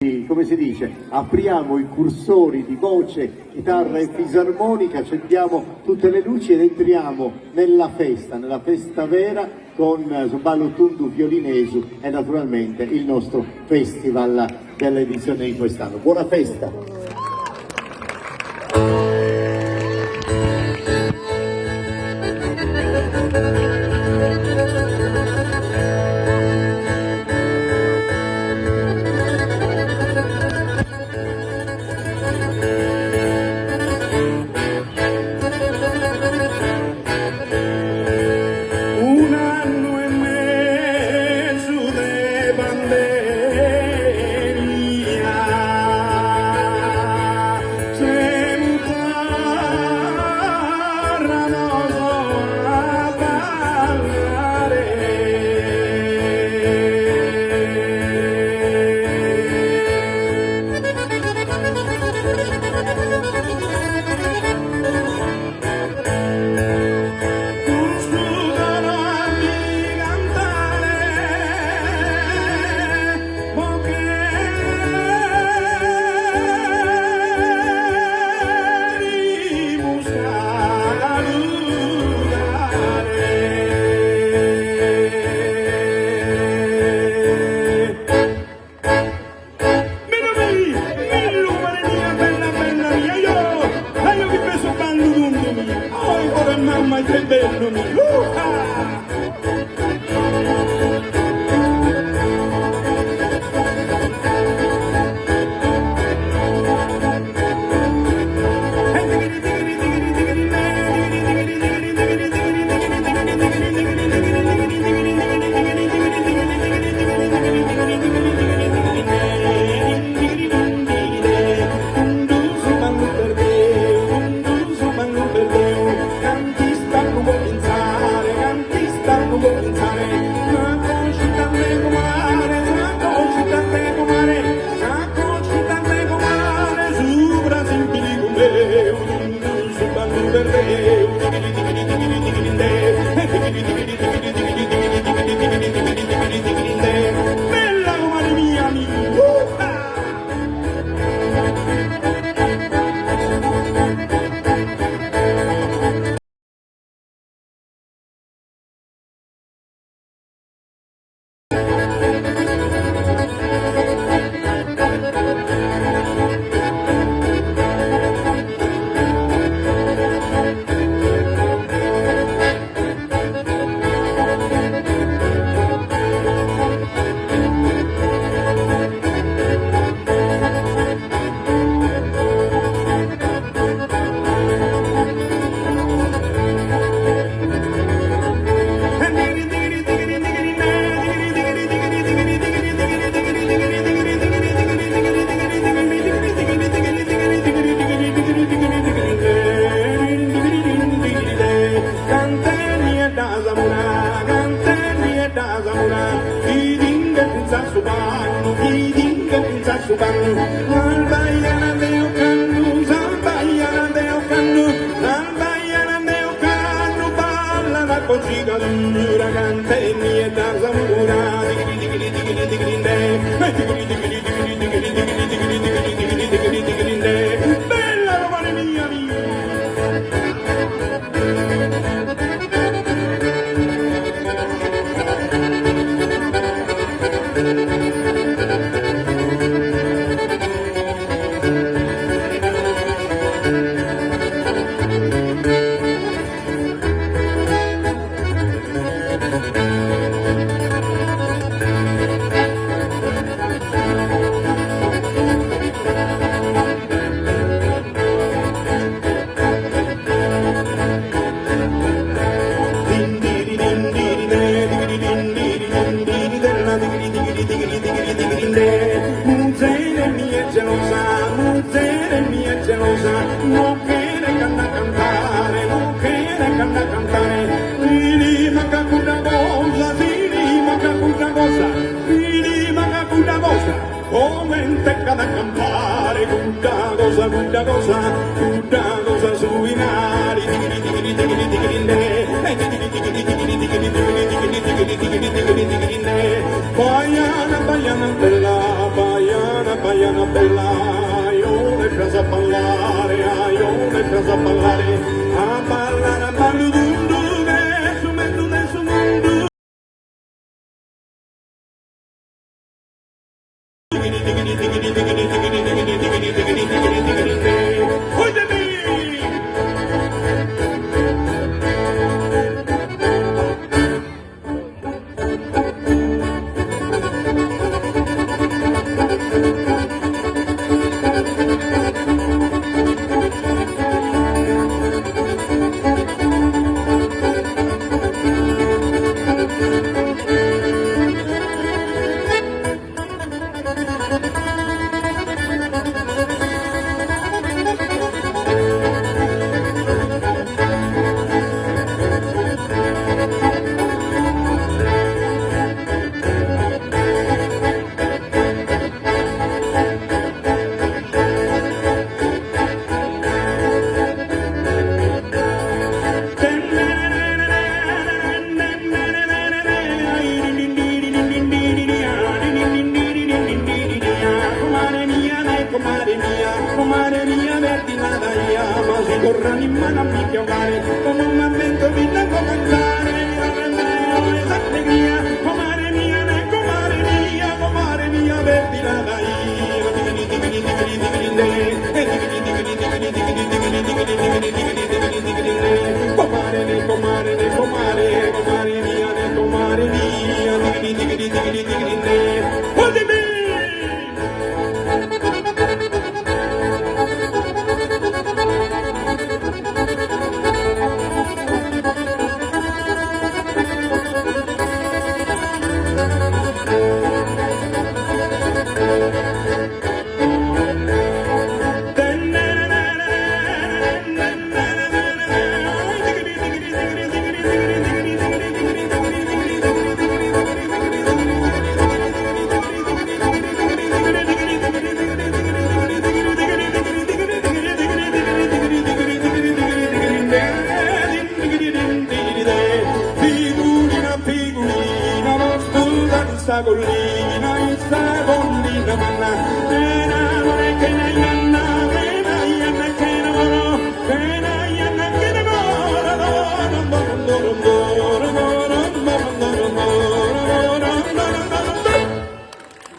Come si dice, apriamo i cursori di voce, chitarra e fisarmonica, accendiamo tutte le luci ed entriamo nella festa, nella festa vera con su ballu tundu fiolinesu e naturalmente il nostro festival dell'edizione di quest'anno. Buona festa! Un'annu e mesu de pandemia semus torrados a ballare. Cun su coro a bi cantare bos cherimus saludare. Millu mi, millu comare mia, bella bella mia, io, io chi peso ballu tundu mia, oi core mamma ite bellu mi, uh-ah! Bella comare mia, mi Bella comare mia, mia! Muzere mia gelosa, muzere mia gelosa, no chere canta cantare, no chere canta cantare, ti manca una cosa, ti manca una cosa, ti manca una cosa, comente cada cantare, una cosa, una cosa, una cosa su inari, tigri tigri tigri tigri ne, tigri tigri tigri tigri tigri tigri tigri tigri tigri tigri ne, baiana baiana bella, baiana baiana. Baiana bella, io le piace a ballare, io le piace a ballare, a ballare a ballu tundu, che su menzu de su mundu. Figurina, figurina, sa collina, sa collina manna.